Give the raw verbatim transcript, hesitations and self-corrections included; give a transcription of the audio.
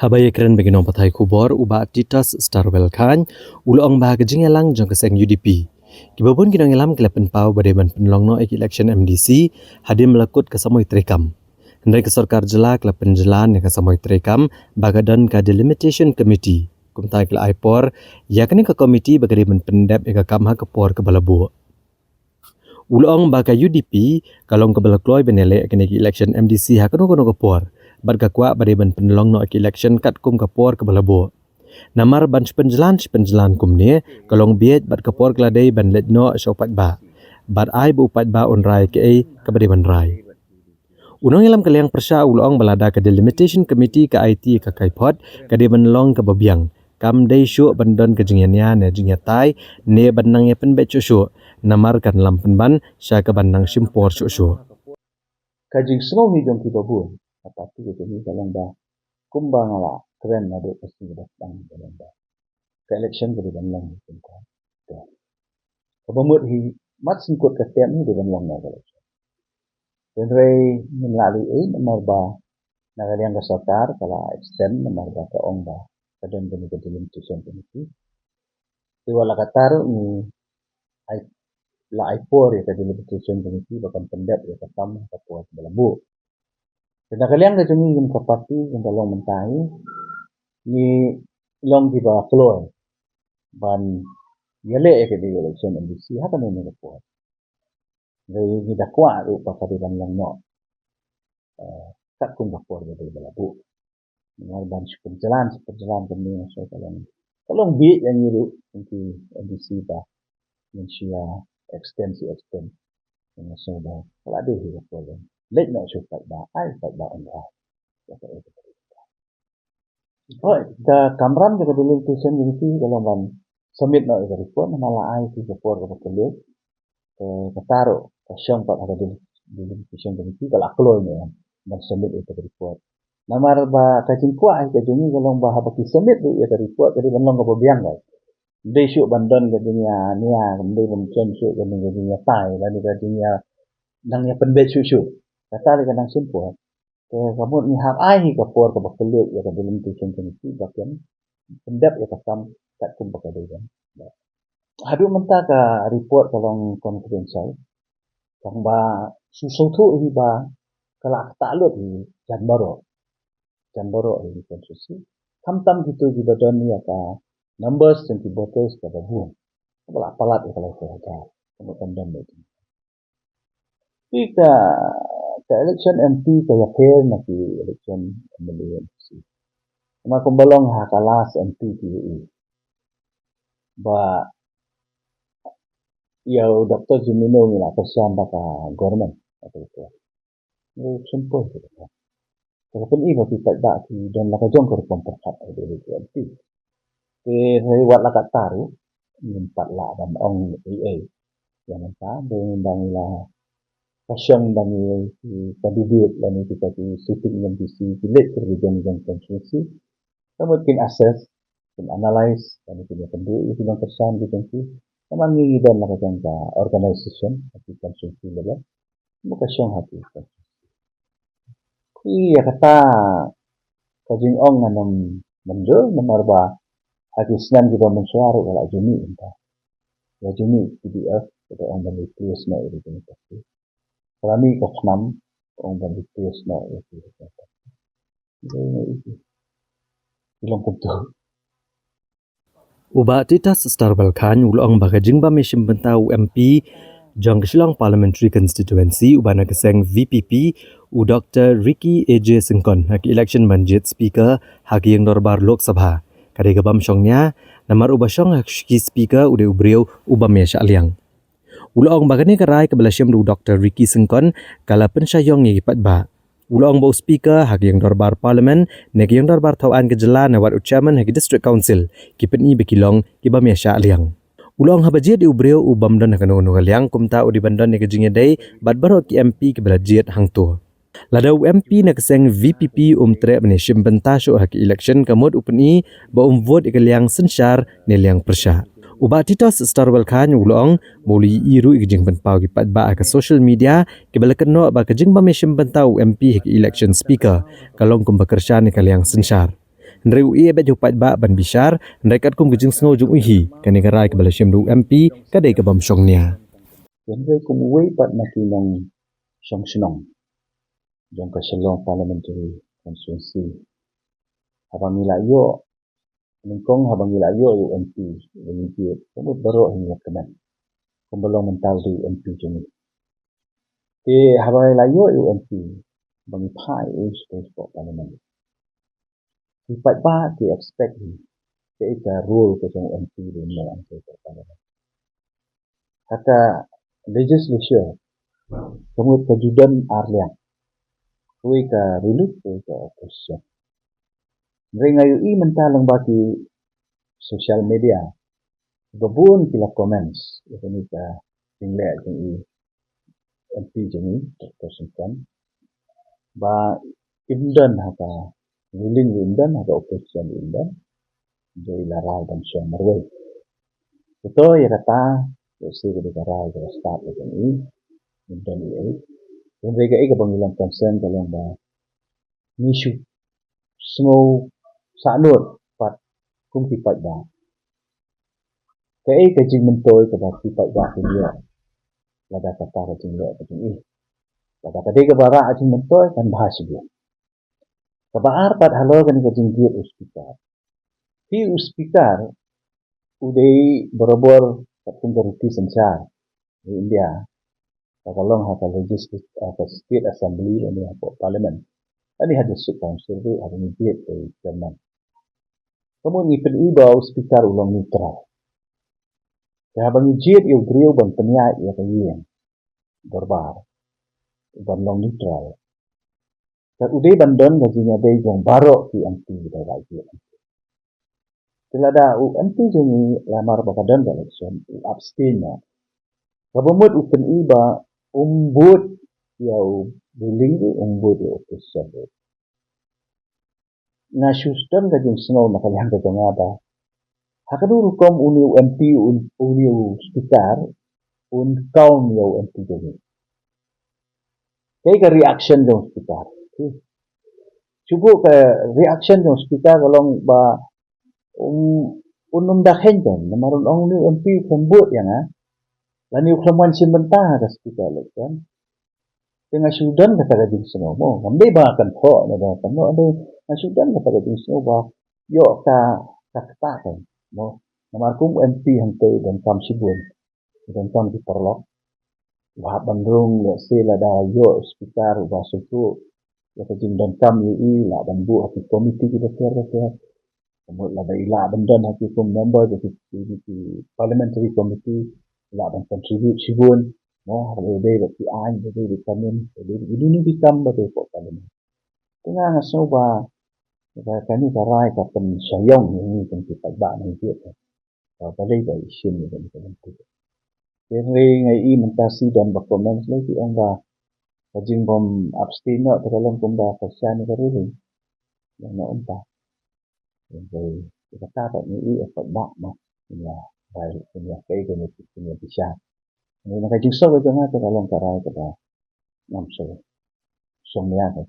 Haba ïakren bad ki nongpathai khubor, u Bah Titus Starwell Chyne u la ong ba ha ka jingïalang jong ka seng U D P, kiba bun ki nongïalam ki la pynpaw ba dei ban pynlong noh ïa ka election M D C hadien ba la kut ka samoi treikam. Hynrei ka sorkar jylla ka la pynjlan ïa ka samoi treikam ba ka don ka delimitation committee. Kumta ki la ai por ïa kane ka committee ba ka dei ban pyndep ïa ka kam ha ka por kaba la buh. U la ong ba ka U D P ka long kaba la kloi ban ïaleh ïa kane ka election M D C ha kano kano ka por, bad ka kwah ba dei ban pynlong noh ïa ka election katkum ka por kaba la buh. Namar ban shu pynjlan shu pynjlan kumne ka long bieit, bad ka por ka la dei ban leit noh sha u paidbah, bad ai ba u paidbah un rai kaei kaba dei ban rai. U nongïalam ka liang pyrshah u la ong ba lada ka delimitation committee ka aiti ïa ka kaiphod, ka dei ban long kaba biang. Kam dei shuh ban don ka jingïania ne jingïatai ne ban nang ïapynbeit shuh shuh, namar kan lam pynban sha kaban nang shim por shuh shuh. Ka jingsngew hi jong kiba bun ha party ka jong ngi ka long ba kumba nga la kren naduh ka sngi ba sdang, ka long ba ka election ka dei ban long hi kumta. Kaba mut hi, mat sngewkut ka term hi dei ban long noh ka election. Hynrei ngim lah leh ei namar ba na ka liang ka sorkar ka la extend namar ba ka ong ba ka don kane ka delimitation committee. Te wat la katta ruh ngi ai, la ai por ïa ka delimitation committee ba kan pyndep ïa ka kam ha ka por ba la buh. Te na ka liang ka jong ngi kum ka party, kum ka long mynta hi, ngi long kiba kloi ban ïaleh ïa ka election M D C ha kane ka por. Hynrei ngi da kwah ruh ba ka dei ban long noh, eh, katkum ka por ba dei ba la buh. Namar ban shu pynjlan shu pynjlan kumne nga sngew ka long, ka long bieit ïa ngi ruh, kum ki M D C ba ngin shu ïa extend shu extend. Nga sngew ba ka la dei hi ka por ban leit noh sha u paidbah, ai u paidbah un rai. Hooid, ka kamram jong ka delimitation committee ka long ban submit noh ïa ka report, namar la ai ki ka por kaba kylliang. Te kata ruh ka shong pat ha ka del-, delimitation committee ka la kloi ne em ban submit ïa ka report. Namar ba ka jingkwah hi ka jong ngi ka long ba haba ki submit ruh ïa ka report ka dei ban long kaba biang, ka dei shuh ban don ka jingïania, ka dei ban don shuh ka jingïatai lane ka jingïa nang ïapynbeit shuh shuh. Kata lei ka nang shim por. Te ka mut ngi hap ai hi ka por kaba kylliang ïa ka delimitation committee ba kan pyndep ïa ka kam katkum ba ka dei ban. Haduh mynta ka report ka long confidential. Tang ba shu sngewthuh hi ba ka la ktah lut hi jan baroh, jan baroh hi constituency. Khamtam kito kiba don ïa ka numbers jong ki voters kaba bun, kaba la palat ïa ka lai hajar. Ka mut kan don lut. Te ka, ka election M P ka ïapher na ki election M L A, M C. Namar kumba long ha ka last M P ki ïohi ba ïa u Doctor Jemino ngi la kyrshan da ka government, ka election. Ngi simple. Te ka pyni ba ki paidbah ki don la ka jong ka rukom pyrkhat ha ka election M P. Te hynrei wat la katta ruh ngim pat lah ban ong ei ei. Ïa mynta ba ngin dang la ka shong dang ïa ki candidate lane kita ki sitting M D C ki leit ki region jong constituency. Ka mut kin assess, kin analyse, lane kin ïakynduh ïa ki nongkyrshan ki jong ki. Namar ngi ngi don la ka jong ka organisation ha ki constituency level. Mut ka shong ha ki constituency. Ïa kata ka jingong ngan ym mynjur namar ba ha ki snem kiba mynshuwa ruh ka la jumih mynta. Ka jumih P D F, ka ong ban replace noh ïa ka jingïatai. Ka la mih ka KHNAM, ka ong ban replace noh ïa ka jingïatai. Ki long kumtu. U Bah Titus Starwell Chyne u la ong ba ka jingbym ïashim bynta u M P jong ka Shillong Parliamentary Constituency uba na ka seng V P P, u Doctor Ricky A J Syngkon, ha ka election ban jied Speaker ha ka ïing dorbar Lok Sabha, ka dei ka bym shong nia, namar uba shong ha ka shuki Speaker u dei u briew u bym ïashah liang. U la ong ba kane ka rai kaba la shim da u Doctor Ricky Syngkon ka la pynshah ïong ïa ki paidbah. U la ong ba u Speaker ha ka ïing dorbar Parliament ne ka ïing dorbar thawaiñ ka jylla ne wat u Chairman ha ki District Council ki pyni ba ki long ki bym ïashah liang. U la ong haba jied ïa u briew u bym don ha kano kano ka liang, kumta u dei ban don ïa ka jingïadei bad baroh ki M P kiba la jied hangto. Lada u M P na ka seng V P P um treh ban ïashim bynta shuh ha ka election, ka mut u pyni ba um vote ïa ka liang synshar ne liang pyrshah. U Bah Titus Starwell Chyne u la ong ba u la ïohi ruh ïa ka jingpynpaw ki paidbah ha ka social media kiba la kynnoh ba ka jingbym ïashim bynta u M P ha ka election Speaker ka long kumba kyrshan ïa ka liang synshar. Hynrei u ïeh beit ïa u paidbah ban bishar, hynrei katkum ka jingsngew jong u hi, kane ka rai kaba la shim da u M P ka dei ka bym shongnia. Hynrei kum uwei pat na ki nongshong shnong jong ka Shillong Parliamentary Constituency, haba ngi la ïoh, nyngkong haba ngi la ïoh ïa u M P, ïa u M P, ka mut baroh hi ïa ka met, kumba long mynta u dei u M P jong ngi. Te haba ngi la ïoh ïa u M P, ba ngi phah ïa u sha ka Parliament, ki paidbah ki expect hi kaei ka role ka jong u M P ba un leh ha ka Parliament. Ha ka legislature, ka mut ka ju don ar liang, kawei ka ruling, kawei ka opposition. Hynrei nga ïohi mynta lyngba ki social media, ba bun ki la comments ïa kane ka jingleh jong i M P jong i, Doctor Sympan, ba im don ha ka ruling, im don ha ka opposition, im don, dei la rai ban shong marwei. Kato ïa kata, ïa se ka dei ka rai ka stad la jong i, im don i ei. Hynrei kaei kaba ngi long concern ka long ba ngi shu sngew sahnut pat kum ki paidbah, kaei ka jingmyntoi kaba ki paidbah kin ïoh lada kata ka jingleh ka jong i. Lada ka dei kaba rah ka jingmyntoi kan bha shibun. Kaba ar pat halor kane ka jingjied u speaker. Phi u speaker u dei barabor katkum ka riti synshar ha India, ba ka long ha ka legislature, ha ka state assembly lane ha ka parliament, lane ha district council ruh, haba ngi jied ïa u chairman. Ka mut ngi pyni ba u speaker u long neutral. Te haba ngi jied ïa u briew ban pynïaid ïa ka ïing dorbar, ban long neutral, te u dei ban don ka jingïadei jong baroh ki M P da ka jingïadei. Te lada u M P jong ngi, lamar ba ka don ka election, u abstain noh, kaba mut u pyni ba um bud ïa u ruling ruh, um bud ïa u opposition ruh. Nga shu don ka jingsngew na ka liang ka jong nga ba ha kano rukom une u M P, un, une u speaker un count ïa u M P jong ngi. Kaei ka reaction jong u speaker? Shu buh ka reaction jong u speaker ka long ba um, un ym da kheiñ kan, namar un ong une u M P u khlem bud ïa nga, lane u khlem wan shim bynta ha ka speaker election. Te nga shu don kata ka jingsngew mo. Ngam dei ba kan thoh ne ba kan, mo, dei nga shu don kata ka jingsngew ba ïoh ka, ka kata kan, mo. Namar kum M P hangtei donkam shibun, donkam ki paralok. U hap ban rung, lehse lada ïoh speaker uba sngewthuh ïa ka jingdonkam ïa i, lah ban buh ha ki komiti kiba ter ba ter. Ka mut lada i lah ban don ha ki kum member jong ki, ki, ki parliamentary committee, i lah ban contribute shibun, mo, haba ïadei bad ki aiñ, ïadei bad ki kanim, ïadei bad kino kino ki kam ba dei hapoh parliament. Te nga, nga sngew ba, ba kane ka rai ka pynshah ïong ïa ngi kum ki paidbah nongjied. Ba balei ba i shim ïa kane ka lynti. Te hynrei nga ïohi mynta shi don ba comment lei ki ong ba ka jingbym abstain noh te ka long kumba ka shah ïa ka ruling. Ïa, noh kumta. Hynrei ïa kata pat ngi ïohi ïa paidbah mo, ïa rai, ïa kaei kane, ïa bishar. Hynrei na ka jingsngew ka jong nga te ka long ka rai kaba ngam sngewsih, shongnia ka.